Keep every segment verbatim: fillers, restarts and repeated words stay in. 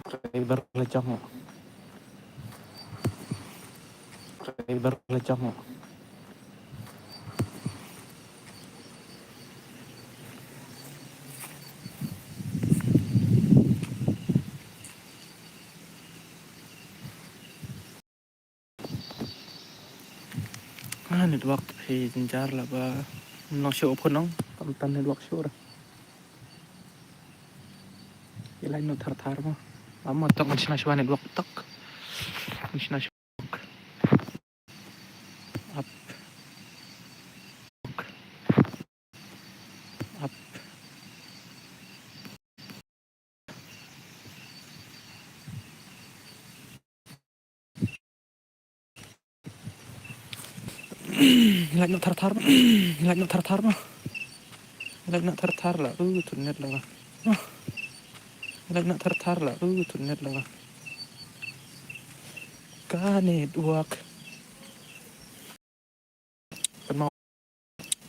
Subscriber la jong. Subscriber la jong. Ah, network hi jynjar la ba. Nong shu phone nong, tam tam network shu ra. Ilai no thar thar mo. Amo tok ngan shna shwa network tok. Ngan shna shwa. Up. Up. Lait noh thar thar ma. Lait noh thar thar ma. Lait noh thar thar la. Uh, tu net la. Lait noh thar thar la. Uh, tu net la. Ka network. Kynmaw,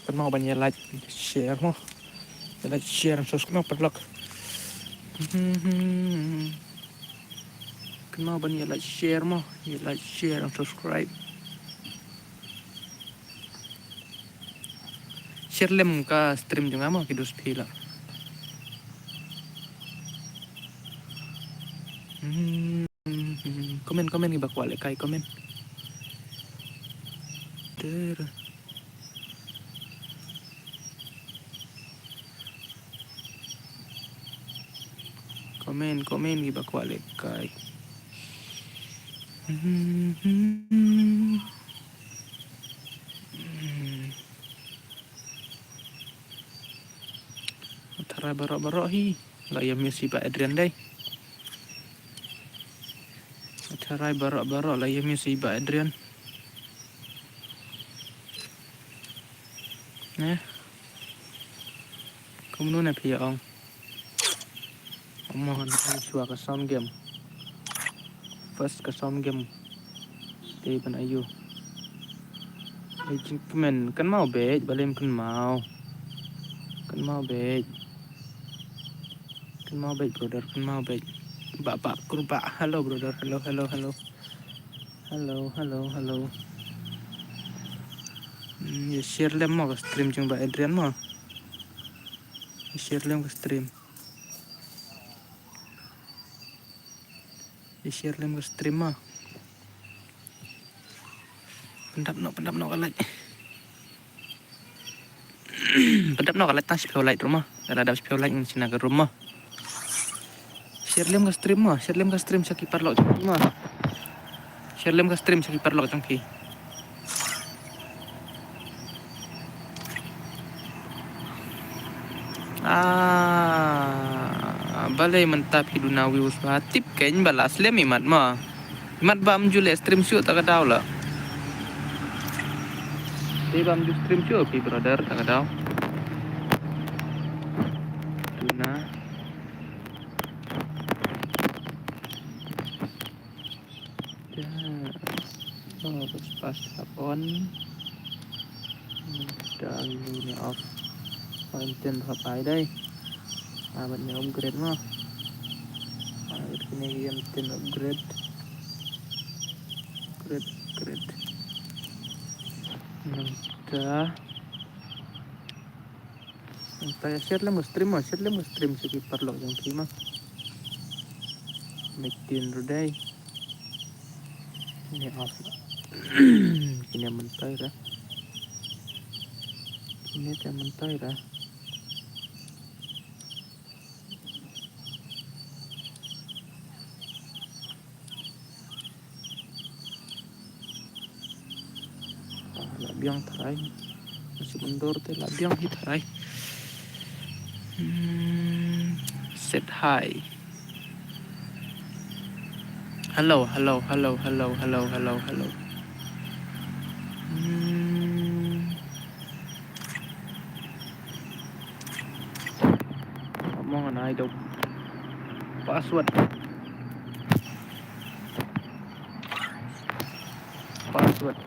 kynmaw ban ïa like, share mo. Ïa like, share, and subscribe mo paralok. Kynmaw ban ïa like, share mo. Ïa like, share, and subscribe. Share lem ka stream jong nga mo, ki dos phi la. Hmm. Comment, comment, kiba kwah lehkai comment. Ter. Comment, comment, kiba kwah lehkai. Tharai baroh baroh hi. La ïa miss i Bah Adrian dei. Tharai baroh baroh la ïa miss i Bah Adrian. Ne. Kumno ne phi ong. Ong mo ngan ai shuwa ka sound game. First ka sound game. Dei ban aiu. Ai jingkmen, kynmaw beit, balei ym kynmaw. Kynmaw beit. Kynmaw beit, brother, kynmaw beit. Ba, ba, kur ba. Hello, brother. Hello, hello, hello. Hello, hello, hello. Hmm, ïa share lem mo ka stream jong Bah Adrian mo. Ïa share lem ka stream. Ïa share lem ka stream mo. Pyndap noh, pyndap noh ka like. Pyndap noh ka like tang shiphew like ruh mo. Lada dap shiphew like ngan shna ka room mo. Share lem ka stream mo, share lem ka stream sha ki paralok jong phi mo. Share lem ka stream sha ki paralok jong phi. Ah, balei mynta phi duna views ba tip kein ba la slem imat ma. Imat ba ym ju leh stream shuh ta ka daw la. Dei ba ym ju stream shuh phi brother ta ka daw. Duna. Da. Oh, bas pas tap on. Da ini ni off. Oh, M ten hap ai dai. Ah, bad ni upgrade mo. Ah, bad kini M ten upgrade. Upgrade, upgrade. Nang da. Nta ïa share lem ka stream mo, share lem ka stream sha ki paralok jong phi mo. Mic tin ruh dei. Kine off. Kine mynta ira. Kine te mynta ira. Ah, la biang tharai. Masih mundur te la biang hi tharai. Hmm, set high. Hello, hello, hello, hello, hello, hello, hello. Hmm. Among an idol. Password. Password.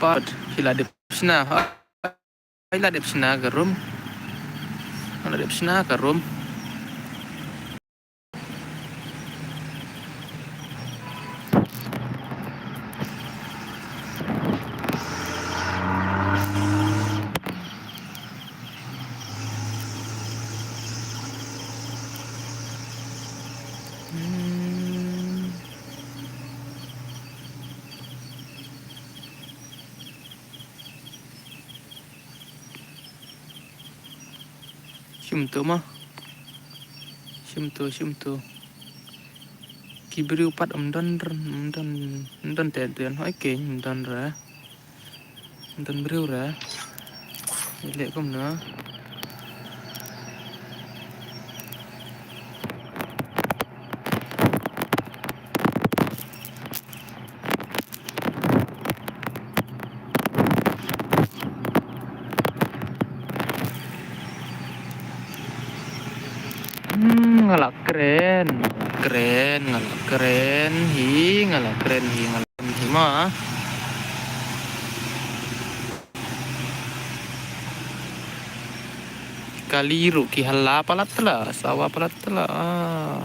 Phi la dep shna. Phi la dep shna ka room. La dep shna ka room. Shim tu ma. Shim tu, shim tu. Ki briew pat ym don, ym don, ym don te don hoi ke ym don ra. Ym don briew ra. Leh kumno. Hmm, nga la kren, kren, nga la kren hi, nga la kren hi, nga la kren hi ma. Kali ruh ki hala palat la, sawa palat la. Ah.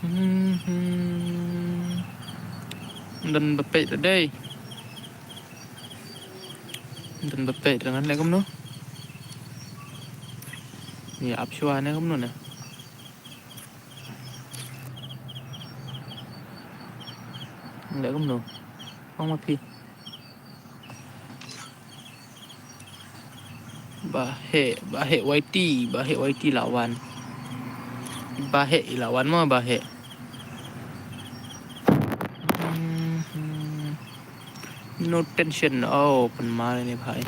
Hmm, hmm. Don ba peit dei. Don ba peit, ngan leh kumno. Ïa ap shuwa ne kumno ne. Leh kumno. Ong ma phi. Ba heh, ba heh Y T, ba heh Y T la wan. Ba heh i la wan mo ba heh. Hmm, hmm. No tension. Oh, pynmai ne bhai.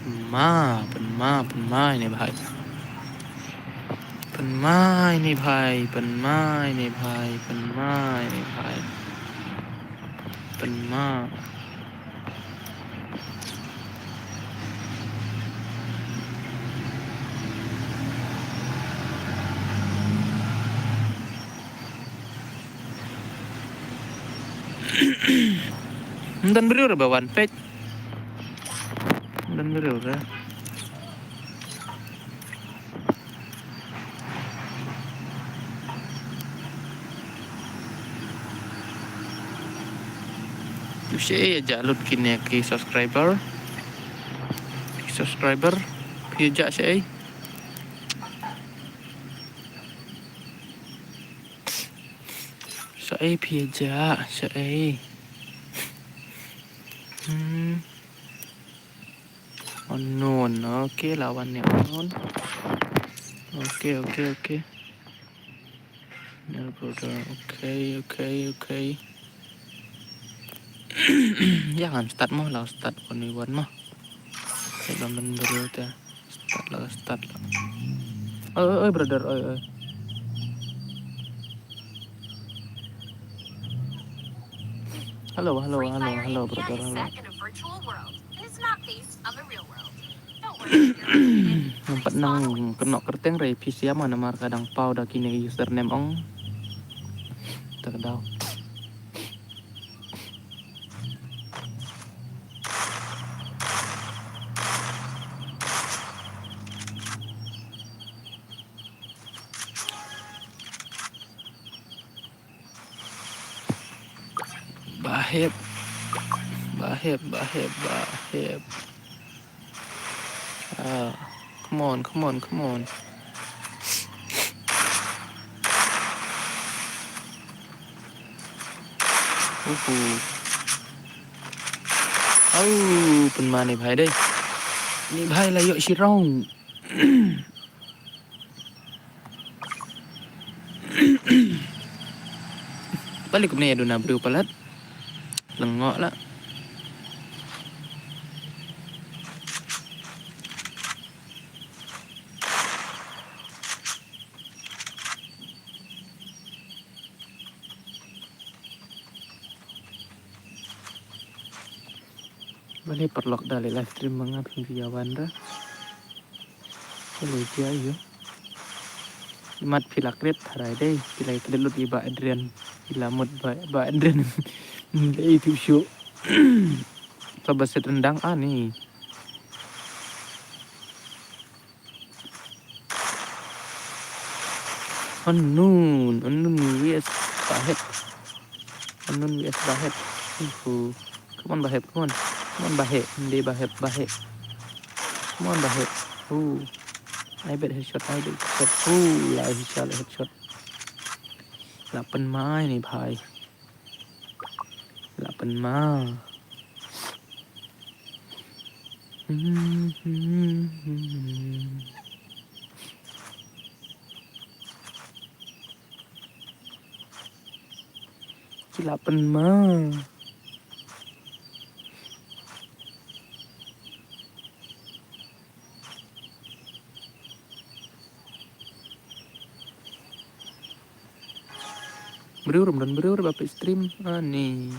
Pynmai, pynmai, pynmai ne bhai. Pynmai ne bhai, pynmai ne bhai, pynmai ne bhai. Pynmai. Ym don briew re ba wan peit. Ym don briew re. Tu shaei ïa jah lut kine ki subscriber. Ki subscriber. Phi jah shaei. Shaei phi jah shaei. Hmm. Unknown. Okay, la wan ne unknown. Okay, okay, okay. No, brother. Okay, okay, okay. Ïa ngan start mo, la start one v one mo. Te don don brother te. Start la, start la. Oi, oi, oi, brother, oi, oi. Hello, hello, hello, hello, brother, hello. Ngam pat nang kynnoh kyrteng re phi sha ma namar ka dang paw da kine username ong. Ta ka daw. Ba hep. Ba hep, ba hep, ba hep. Ah, come on, come on, come on. Uhu. Au, pynmai ne bhai dei. Ne bhai la ïoh shi round. Palik kumne ïa duna briew palat. Lyngngoh la. Balei paralok da leh live stream ma nga phim ju ïa wan ra. Balei jia ïa u. Imat phi la klet tharai dei phi la klet lut ïa Bah Adrian. Phi la mut Bah, Bah Adrian. Dei tu shu. Sa ba set rendang ani. Unknown, unknown V S Bahet. Unknown V S Bahet. Info. Come on, Bahet, come on. Come on, Bahet. Hindi, Bahet, Bahet. Come on, Bahet. Ooh. I bet headshot, I bet headshot. Ooh, la headshot, la headshot. La pynmai ni bhai. La pynmai. Ki la pynmai. Briew ruh ym don briew ruh ba peit stream ani.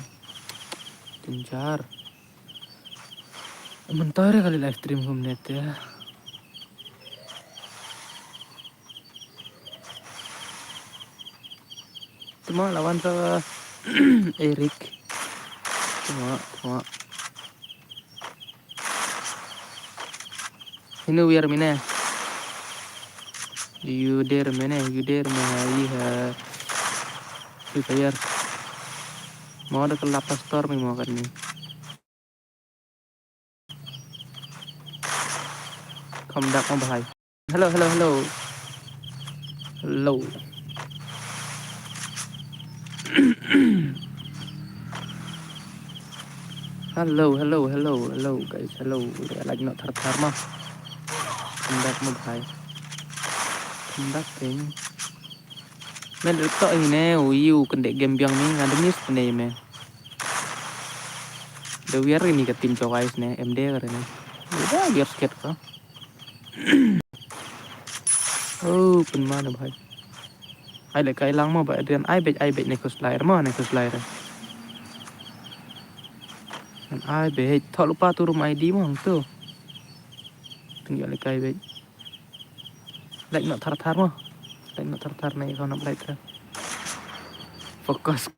Jynjar. Mynta re kali live stream kumne te. Tma la wan sa Eric. Tma, tma. Hinu wir mine. You dare mine, you dare me ha, yi ha. Free Fire. Mo da ka lap pastor mi mo kan ni. Kham dak mo bhai. Hello, hello, hello. Hello. Hello, hello, hello, hello, guys, hello. Like noh thar thar ma. Kham dak mo bhai. Kham dak keng. Men rito hi ne, u yu kende game biang ni, ngan demis pene me. Da wiar ni ka team choice ne, M D ka ne. Da wiar sket ka. Oh, pynmai na bhai. Ai le kai lang mo ba Adrian, ai bej, ai bej ne khus lai mo, ne khus lai. Ai bej, thok lupa tu room I D mo hang tu. Tinggal le kai bej. Like noh thar thar mo. Like noh thar thar ne kau nak like. Focus.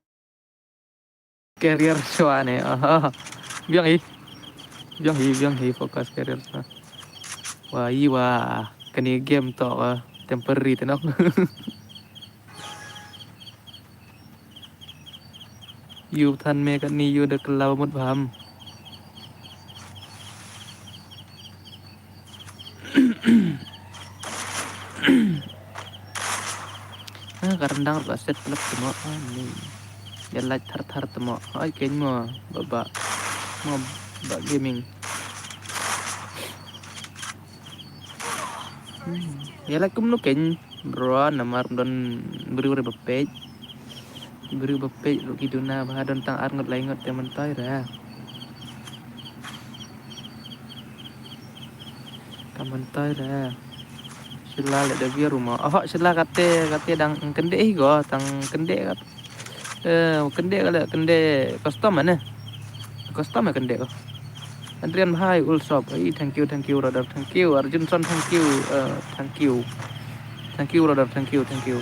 Career shwa ne. Aha. Biang hi. Biang hi, biang hi, focus career shwa. Wa i wa. Kani game to wa. Temporary te nok. Yu than me katni yu da kala mut bham. Ah, ka rendang ruh ka set lep temo. Ah, ni. Ïa like thar thar temo. Ai keiñ mo. Ba ba. Mo ba gaming. Hmm. Ïa like kumno keiñ. Bro, namar don briew re ba peit. Briew ba peit ruh ki duna ba don tang ar ngut lai ngut te myntoi ra. Ka myntoi ra. Sila le da biar rumah. Oh, sila kate, kate dang kende hi go, tang kende kat. Eh, kende kale, kende custom ne. Custom kende ko. Adrian bhai, ul sop. Ai, thank you, thank you, brother, thank you. Arjun son, thank you. Eh, thank you. Thank you, brother, thank you, thank you.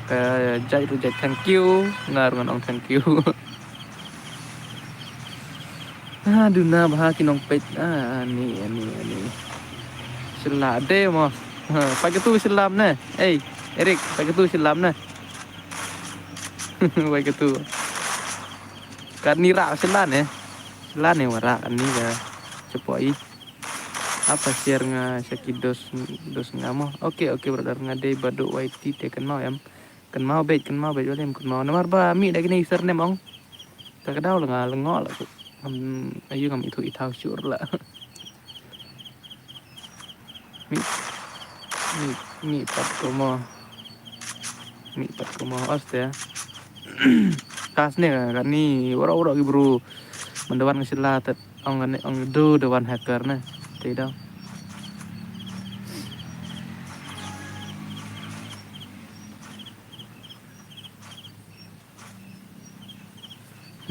Ka jai ru jai, thank you. Ngar ngan ong thank you. Ah, duna bha ki nongpeit. Ah, ani, ani, ani. Sila de mo. Ha, pakai tu silam ne. Ei, Eric, pakai tu silam ne. Pakai tu. Katni rak sila ne. Sila ne warak ani ka. Cepo i. Apa share nga shaki dos, dos nga mo. Oke, oke, brother, nga dei ba duk Y T te kynmaw em. Kynmaw beit, kynmaw beit, walem kynmaw. Namar ba mih da kine surname ong. Ka ka daw la nga lyngngoh la. Ngam, ayu ngam ithuh ithaw shuh la. Mih, mih, mih pat ko mo. Mih pat ko mo, os te. Kas ne ka ni, waro waro ki bru. Mynta wan nga sila tet, ong ne, ong du da wan hacker ne. Te daw.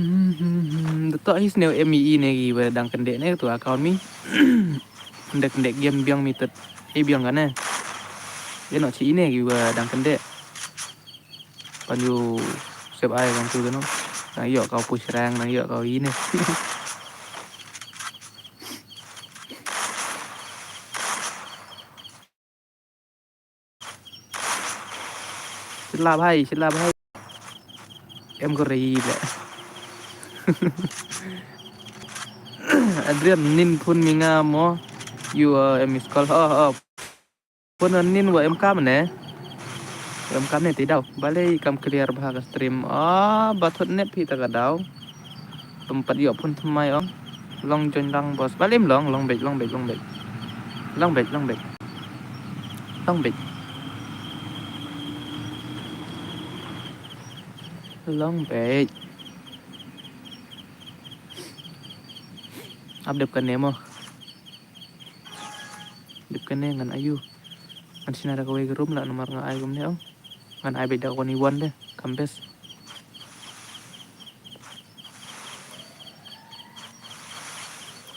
Hmm, hmm, hmm, da To hi sniew em i ne ki wa dang kyndeh ne tu account mi. Kyndeh kyndeh game biang mi tet. E biang kane. Ye no chi ne ki wa dang kyndeh. Pan yu sep ai kan tu no. Nang yok kau push rank, nang yok kau i ne. Sila bhai, sila bhai. Em ko rei le. Adrian nin phun mi nga mo. You are em miss call. Oh, oh. Phun nin wa em kam ne. Em kam ne ti daw. Balei kam clear bha ka stream. Ah, ba thot net phi ta ka daw. Tum pat ïoh phone thymmai ong. Long join lang boss. Balei em long, long beit, long beit, long beit. Long beit, long beit. Long beit. Long beit. Ap dep kane mo. Dep kane ngan ayu. Ngan shna da kawei ka room la namar nga ai kumne ong. Ngan ai beit da ka one v one de, kam best.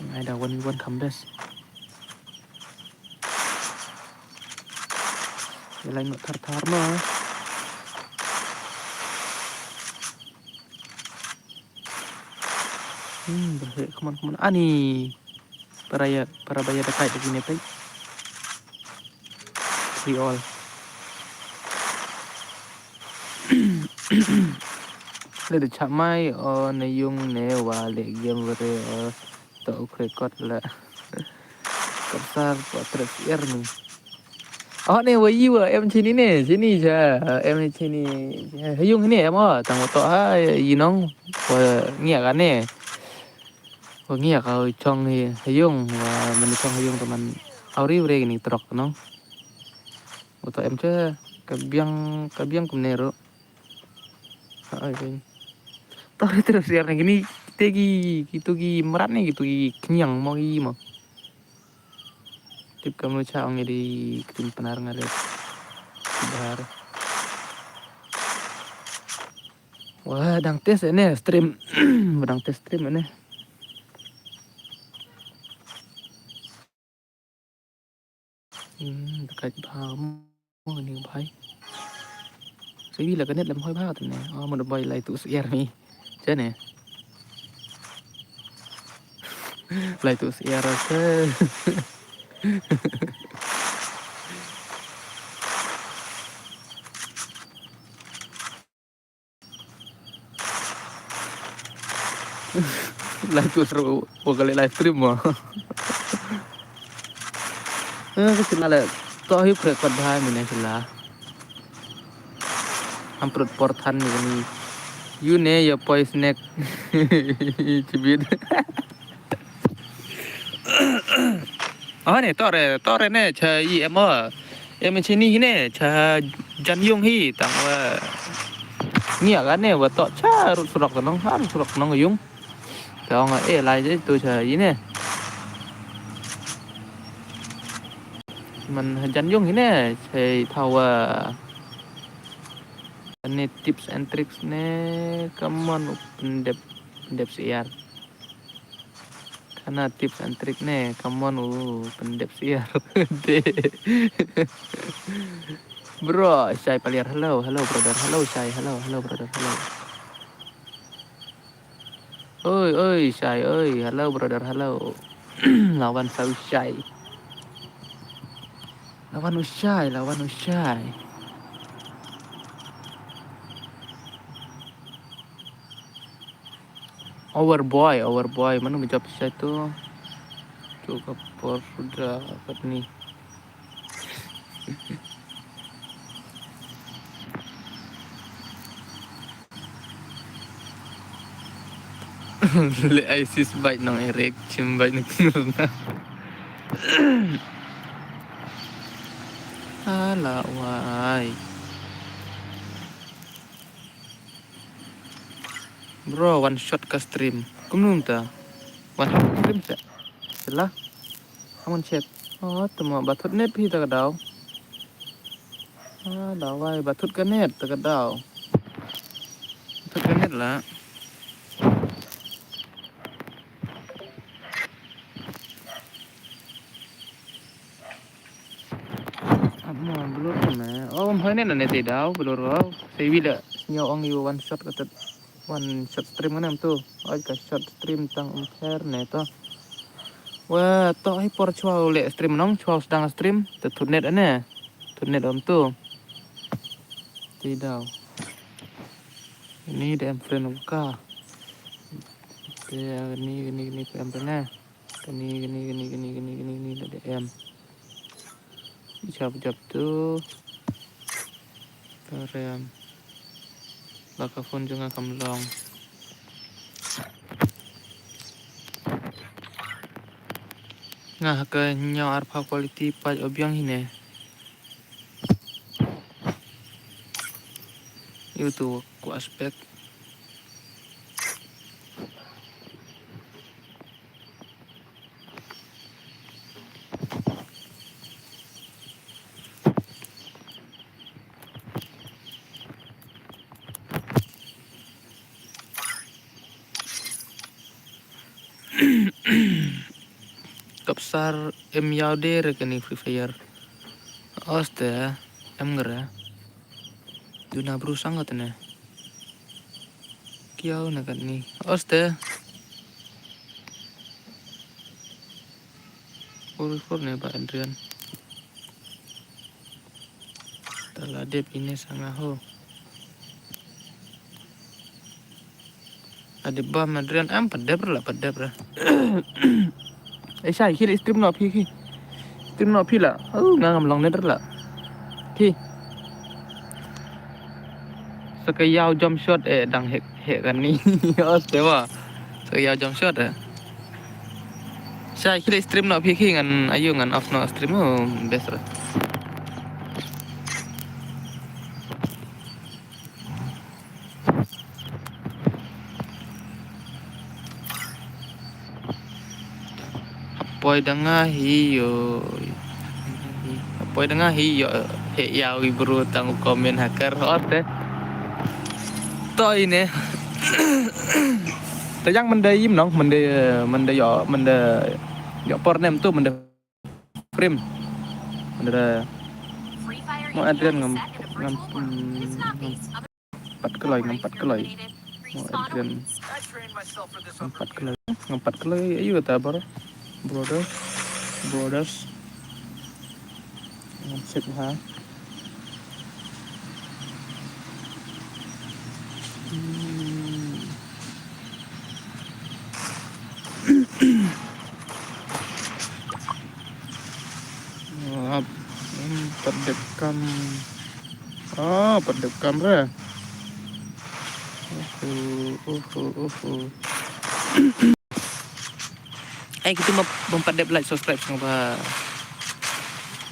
Ngan ai da one v one kam best. Ye lai ngot thar thar ma. Hmm, bah, come on, come on. Ani. Para ya, para ba ya da kai da kine pai. Three all. Le de chap mai o ne yung ne wa le game were o to u krekot la. Kapsar po tres er mi. Oh ne wa yi wa em chini ne, chini cha, em chini. Hayung ne em o tang wa to ha yi nong wa ngia ka ne. Wa ngia ka chong hi hayung wa man chong hayung to man auri ure ni trok no. Wa to em cha ka biang ka biang kumne ro. Ai. Tau ri terus ya kini kita ki kitu ki merat ni kitu ki kenyang mo ki mo. Tip kamu cha ong di kitin penar ngare. Bahar. Wah, dang test ne stream. Wah, dang test stream ne. Hmm, dekat bha mo ni bhai. Sebi la kanet lem hoi bha tu ne. Oh, mo boy lai tu siar ni. Che ne. Lai tu siar se. Live tu seru, wa kali live stream mo. Eh, ka sila le. To hi pre kot bha mi ne sila. Am prut por than mi ni. You ne ya poi snack. Chibit. Oh ne tore, tore ne cha i em o. Em chini hi ne cha jan yung hi tang wa. Ngia ka ne wa to cha rut surok nong, ha rut surok nong yung. Tang wa e lai je tu cha i ne. Man ha jan yung hi ne cha i thawa. Ne tips and tricks ne, come on, u pyndep, pyndep siar. Kana tips and trick ne, come on, u pyndep siar. De. Bro, Shai Paliar, hello, hello brother, hello Shai, hello, hello brother, hello. Oi, oi, Shai, oi, hello brother, hello. Lawan sa u Shai. Lawan u Shai, lawan u Shai. Overboy, overboy, mano ka job Shai tu? Tu ka por sudah kat ni. Le ai sis bait nong Eric, chim bait nong Nurna. Ala wai. Bro, one shot ka stream. Kumnum ta? One shot stream sa. Sila. Amon check. Oh, tuma bathut net phi ta ka daw. Ah, dawai bathut ka net ta ka daw. Bathut ka net la. Ma blur ne. Oh, um hoi ne na ne te daw blur wa. Sei wi la. Nyo ong yu one shot kata. One shot stream ne em tu. Oi ka shot stream tang um pher ne to. Wa to ai por chwa u le stream nong chwa u sdang stream. Te thut net ane. Thut net um tu. Te daw. Ini da em friend ka. Te ini ini ini em friend ne. Kani, kani, kani, kani, kani, kani, kani, da em. Jap, jap tu. Rem. Ba ka phone jong nga kam long. Nga ha ka nyaw arpha quality pa o biang hi ne. Yu tu ku aspect. Kapsar em yaw de re kani Free Fire. Oste em ngere. Duna bru sangat ne. Kiau na kat ni. Oste. Ur ur ne ba Adrian. Tala dep ini sanga ho. Ade bam Adrian am padep la padep ra. Eh, shai, khi la stream no phi khi. Stream no phi la. Oh, nga ngam long net la. Khi. Sa ka yaw jump shot, eh, dang hek, hek kan ni. Os te wa. Sa ka yaw jump shot, eh. Shai, khi la stream no phi khi ngan ayu ngan off no stream, oh, best ra. Hapoi da nga hi yo. Hapoi da nga hi yo. He yaw i bru tang u comment hacker hot eh. Toi ne. Te yang mende im nong, mende, mende yo, mende yo por nem tu, mende frame. Mende. Mo Adrian ngam, ngam, mm, ngam pat kloi, ngam pat kloi. Mo Adrian ngam pat kloi, ngam pat kloi. Ayu kata bro. Brothers, brothers. Ngam sip ha. Hmm. Hap, hmm, pat dep kam. Oh, pat dep kam re. Uhu, uhu, uhu. Eh, kita mau, mau pat dep like, subscribe, sngewbha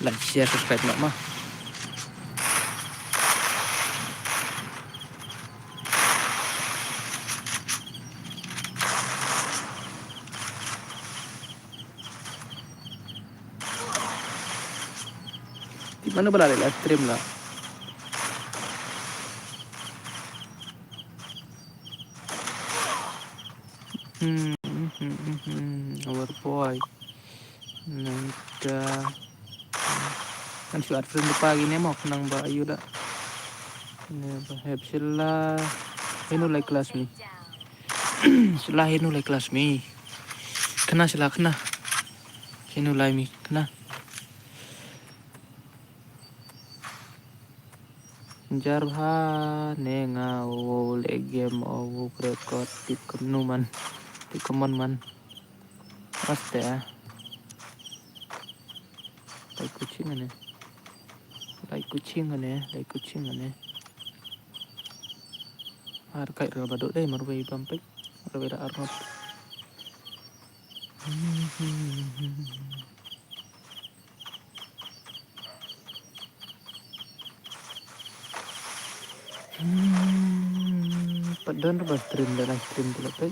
like, share, subscribe noh ma. Di mana ba la leh live stream la? Hmm, hmm, hmm, hmm, hmm. Our boy. Nangta. Kan shu add friend pa gini mo khnang ba ayu da. Ne ba hep sila. Henu lai class mi. Sila henu lai class mi. Khna sila khna. Henu lai mi khna. Jar bha ne nga wow leh game o wow record tip kumno man. Tip kumno man. Aste ah. Lai kuching ne. Lai kuching ne. Lai kuching ne. Ar kai ra ba dok dei marwei bam pek. Marwei da ar ngot. Hmm, pat don ba stream da live stream tu lah pek.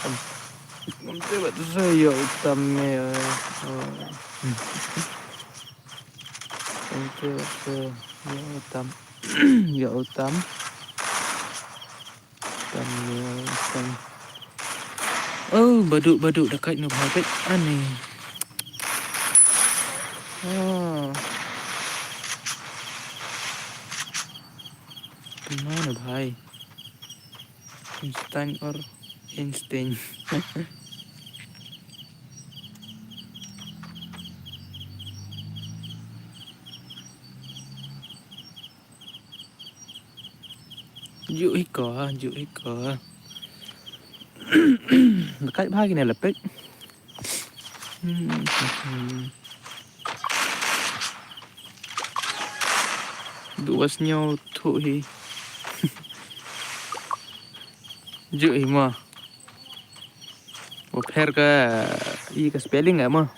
Am, am te bat saya utam ya. Oh. Am te bat saya utam. Ya utam. Utam ya utam. Oh, baduk, baduk, da kait noh bha kait. Ani. Ah. Kemana, bhai? Instant or instinct? Ju hi ko, ju hi ko. Dekat bha kine lepek. Hmm, hmm, hmm. Dua sñiaw thuh hi. Ju hi mo. Wa pher ka, i ka spelling eh mo.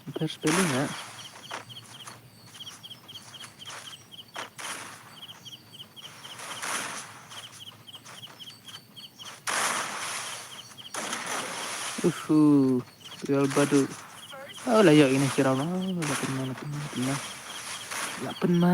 Wa pher spelling eh. Uhu, real badu. Oh, la ïoh ine sirau na. Oh, la pynma, la pynma, la pynma. La pynma.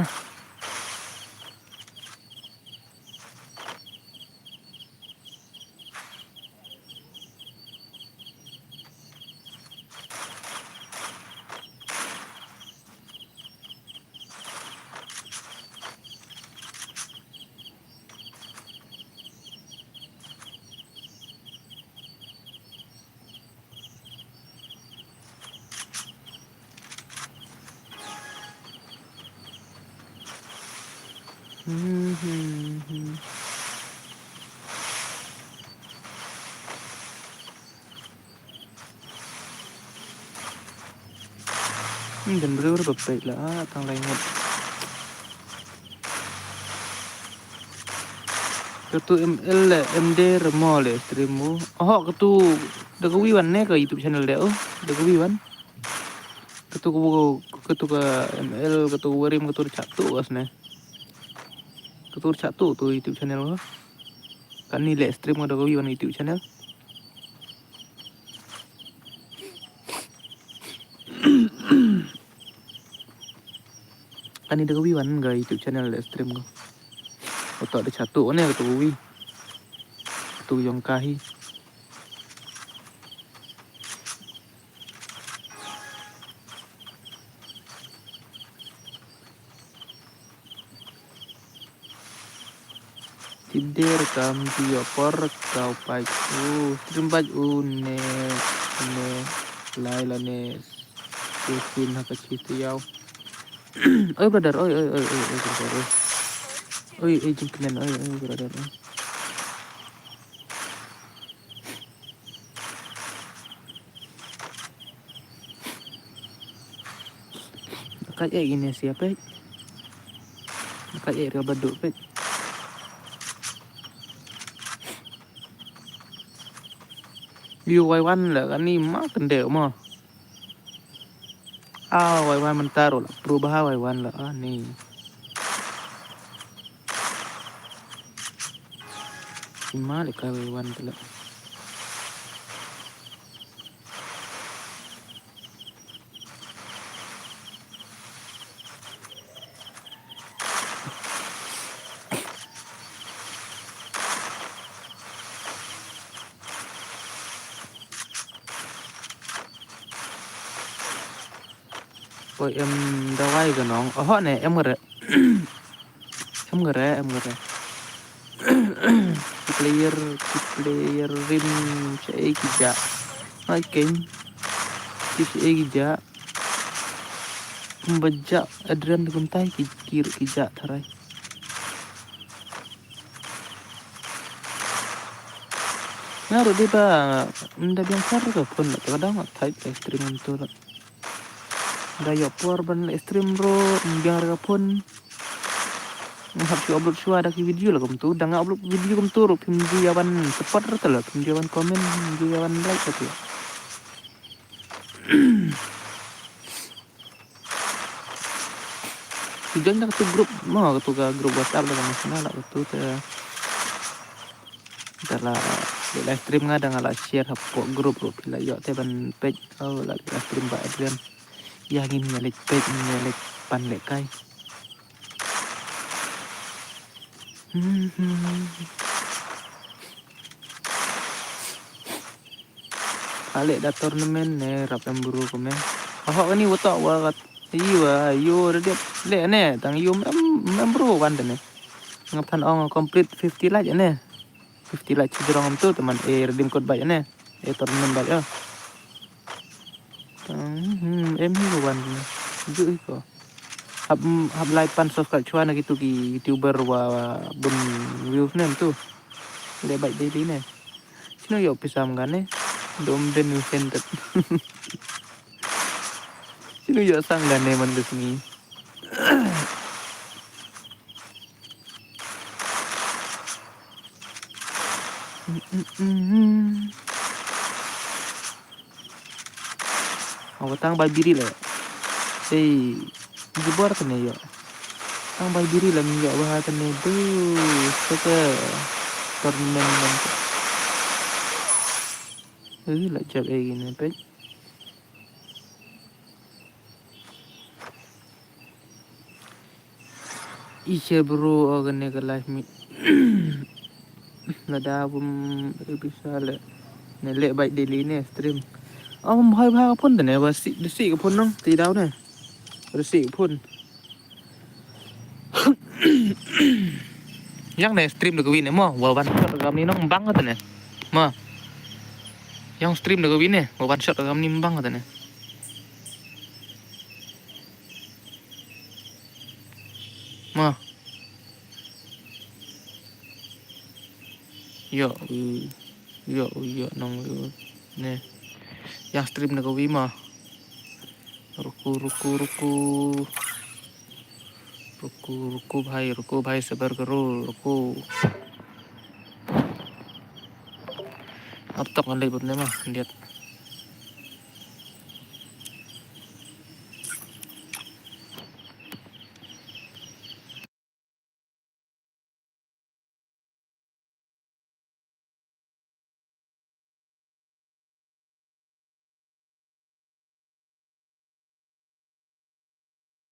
Hmm, hmm, hmm. Hmm, dan briew ruh ba peit la, ah, tang lai ngut. Katu M L le, M D re mo le stream mo. Oh, katu da kawi wan ne ka YouTube channel de, oh, da kawi wan. Katu ka, katu ka M L, katu ka Warim, katu da chatu kas ne. Katu da chatu tu YouTube channel ko. Kani le stream ko da kawi wan YouTube channel. Ani da kawi wan ka YouTube channel le stream ko. Oto da chatu ne katu kawi. Katu yong ka hi. Tider kam dio por kau pait u stream pait u ne ne lai la ne. Usin ha ka chi te yau. Oi brother, oi, oi, oi, oi, oi, brother, oi. Oi, oi, jingkmen, oi, oi, brother, oi. Ka eh ine sia peit. Ka eh ria badu peit. Yu wai wan la kani ma kende ma. Ah, wai wan mynta ruh la pru bha wai wan la, ah, ni. Ima le ka wai wan te la. Oi, em dawai ka nong. Oho ne, em ngare. Em ngare, em ngare. Ki player, ki player rim shaei ki ja. Ai ken. Ki shaei ki ja. Ba ja Adrian kumtai ki, ki, ki ja tharai. Nga ruh dei ba, ynda biang sar ka phone la, ka dang thait ka stream kumtu la. Da ïoh por ban la stream ruh, biang ka phone. Nga hap shu upload shuwa da ki video la kumtu, da nga upload video kumtu ruh, phim ju ïa ban support ruh te la, phim ju ïa ban comment, phim ju ïa ban like ruh te la. Phi join da katu group mo, katu ka group WhatsApp da ka national da katu te. Da la live stream nga da nga la share hapoh group ruh phi la ïoh te ban peit, oh, la live stream Bah Adrian. Ïa ngin ïa leit peit, ngin ïa leit pan lehkai. Mhm. Ale da tournament ne rap em bro ko me. Ahok ni wato wa kat. Iyo, iyo, redim. Le ne, tang iyo em, em bro wan ne. Ngap than ong complete fifty like ne. Fifty like jrong tu teman e redim kot bai ne. E tournament bai ya. Tang, hmm, em hi ko wan ne. Ju hi ko. Hap, hap like pan subscribe chwa na kitu ki YouTuber wa bun views ne tu. Le bai daily ne. Sino yo pisam gane. Dom ben Vincent. Sino yo sang gane man bismi. Awa tang bai biri le. Ei, jubor tane yo. Tang bai biri le mi yo wa tane du. Seke. Permen man. Ei, la jab ei gini pek. Ishe bro, o kane ka live mi. Lada bum bisa le. Ne le bai daily ne stream. O bum hoi bha ka phone ne ba si de si ka phone nong ti daw ne. Ba si ka phone. Yang ne stream de ka wi ne mo, wa one shot ka ni nong bang ka ne. Mo. Yang stream de ka wi ne, wa one shot ka ni bang ka ne. Ma. Yo, u, yo, u, yo, nong, u, ne. Yang stream na kawi ma. Ruku, ruku, ruku. Ruku, ruku, bhai, ruku, bhai, sabar karo, ruku. Laptop ngan leit bad ne ma, liat.